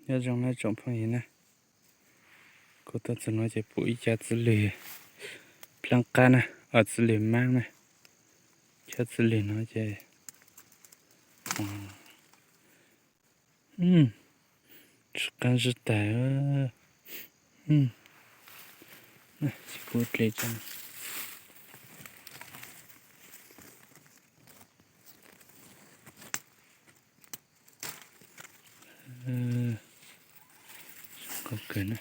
Nyob zoo na tsoom phooj ywg na, kuv tuaj txog no ces pom ib cov txiv lws pleev qab na, txiv lws maab na, cov txiv lws no ces tsis qab zib tas. Kuv dle tso. Zoo nkauj kawg na.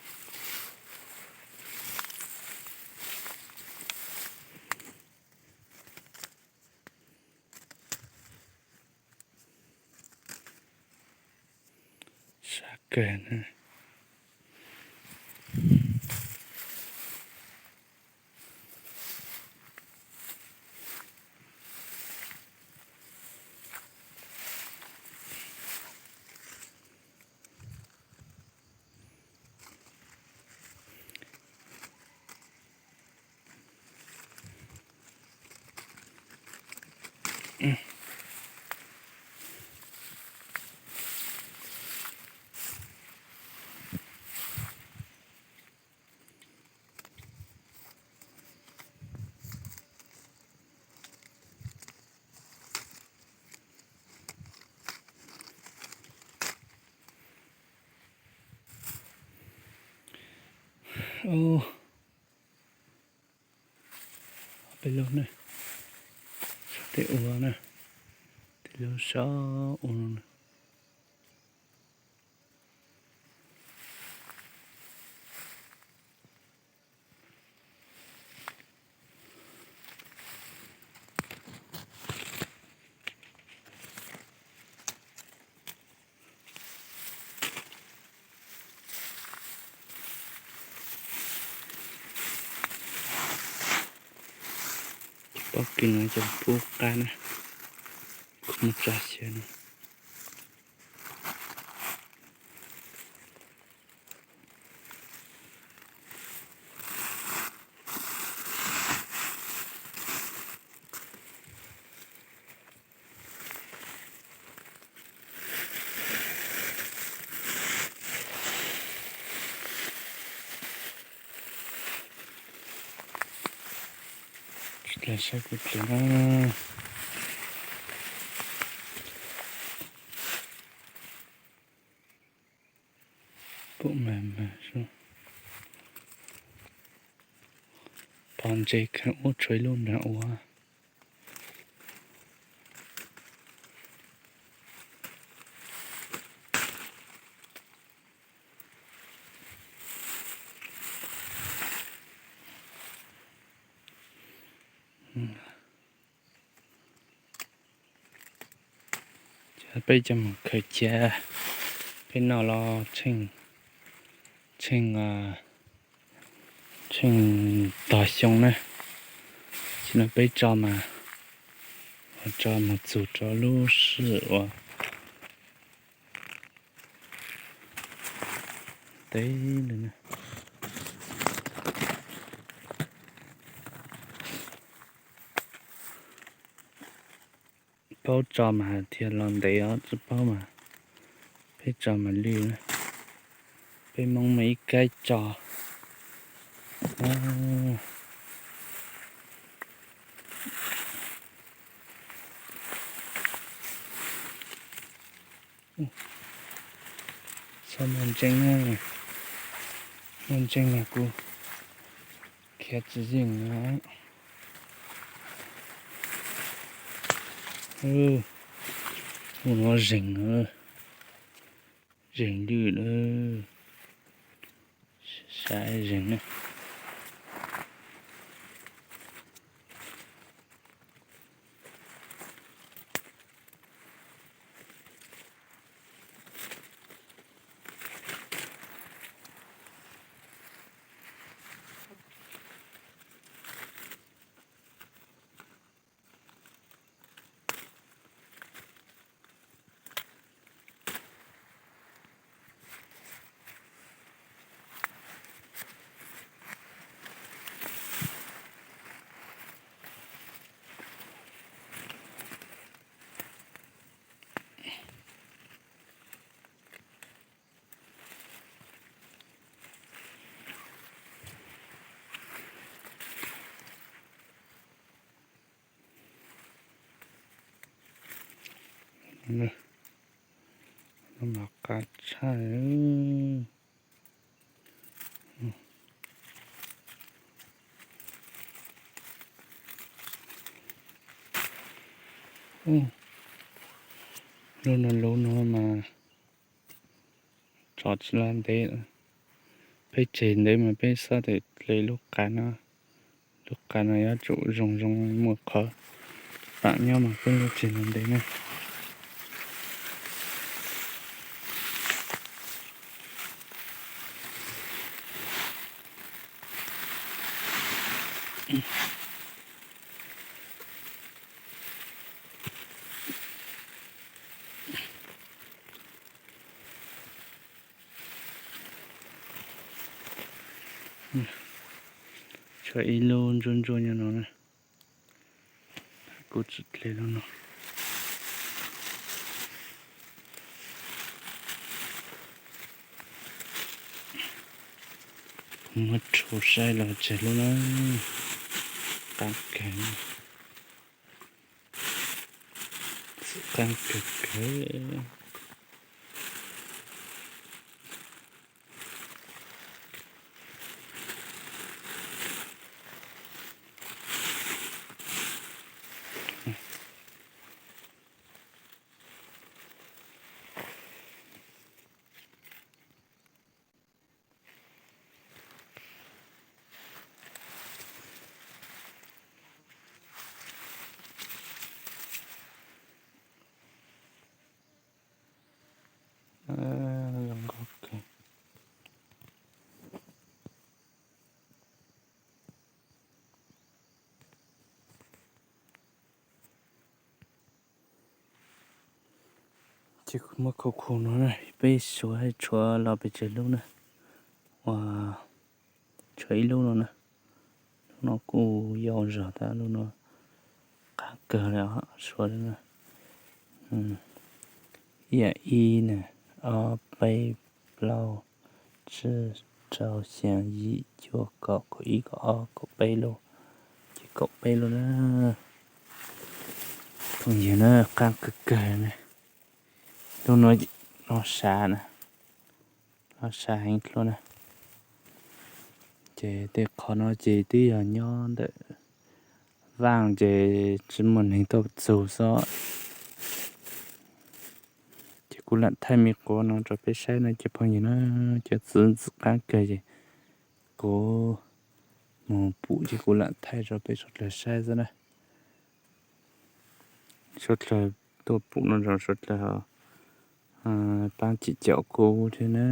Sab kawg na. Peb lub na, tej ua na, tej lub sab ua no na. Cov pob kws no cov pub qab na, kuv muab tso xyaw no. Tsis tas saib kuv dle na. Pum mas mas, pov ntse kheev ua tshuav ib lub nrag ua. Peb coj mus khaws cia, peb noj los tsheej, tsheej, tsheej tog xyoo na. Tsis no peb tso mas, tso mus txug rau lub sij hawm uas teb lawm na. Paub tso mas thiaj los ntev os, tsis paub mas peb tso mas lwj na. Peb Hmoob mas ib kab tso. Txhob muaj ntseeg, muaj ntseeg mas kuv khiav tsis yeej na. Mus no zeeg, zeeg lwj na, saib zeeg na. Lub no mas qab tshaj. Lub no, lub no mas tso tsis laj ntev. Peb tseg ntev mas peb xav tias hle lub qab no, lub qab no yuav tsum zoo zoo muaj qhov pam nyob mas peb lub tseg no ntev na. Tshuav ib lub ntsuab ntsuab nyob no na. Kuv tsis hle lub no. Kuv muab rhu saib los tseg lub na. Qab kawg, txim qab kawg kawg. Zoo nkauj kawg. Ces kuv muab khu khu no na, peb suav tshuav los pes tsawg lub na, uas tshuav ib lub no na, lub no kuj yau zog tas lub no, qab kawg li os, suav li na. Ib yam ib na, ob peb plaub tsib rau xya yim cuaj kaum kaum ib kaum ob kaum peb lub, ces kaum peb lub na. Phooj ywg na, qab kawg kawg na. Lub no, no sav na, no sav heev dlua na. Ces tej qhov no ces twb yog nyob ntawm vaj ces tsis muaj neeg tuaj txug xwb. Ces kuv lam thaij me quav no rau peb saib no cov phooj ywg na, cov txiv ntxim qab kawg ces kuv mus pum ces kuv lam thaij rau peb suav dlawg saib xwb na. Suav dlawg tuaj pum no los suav dlawg paab tsim caum kuv thiab na.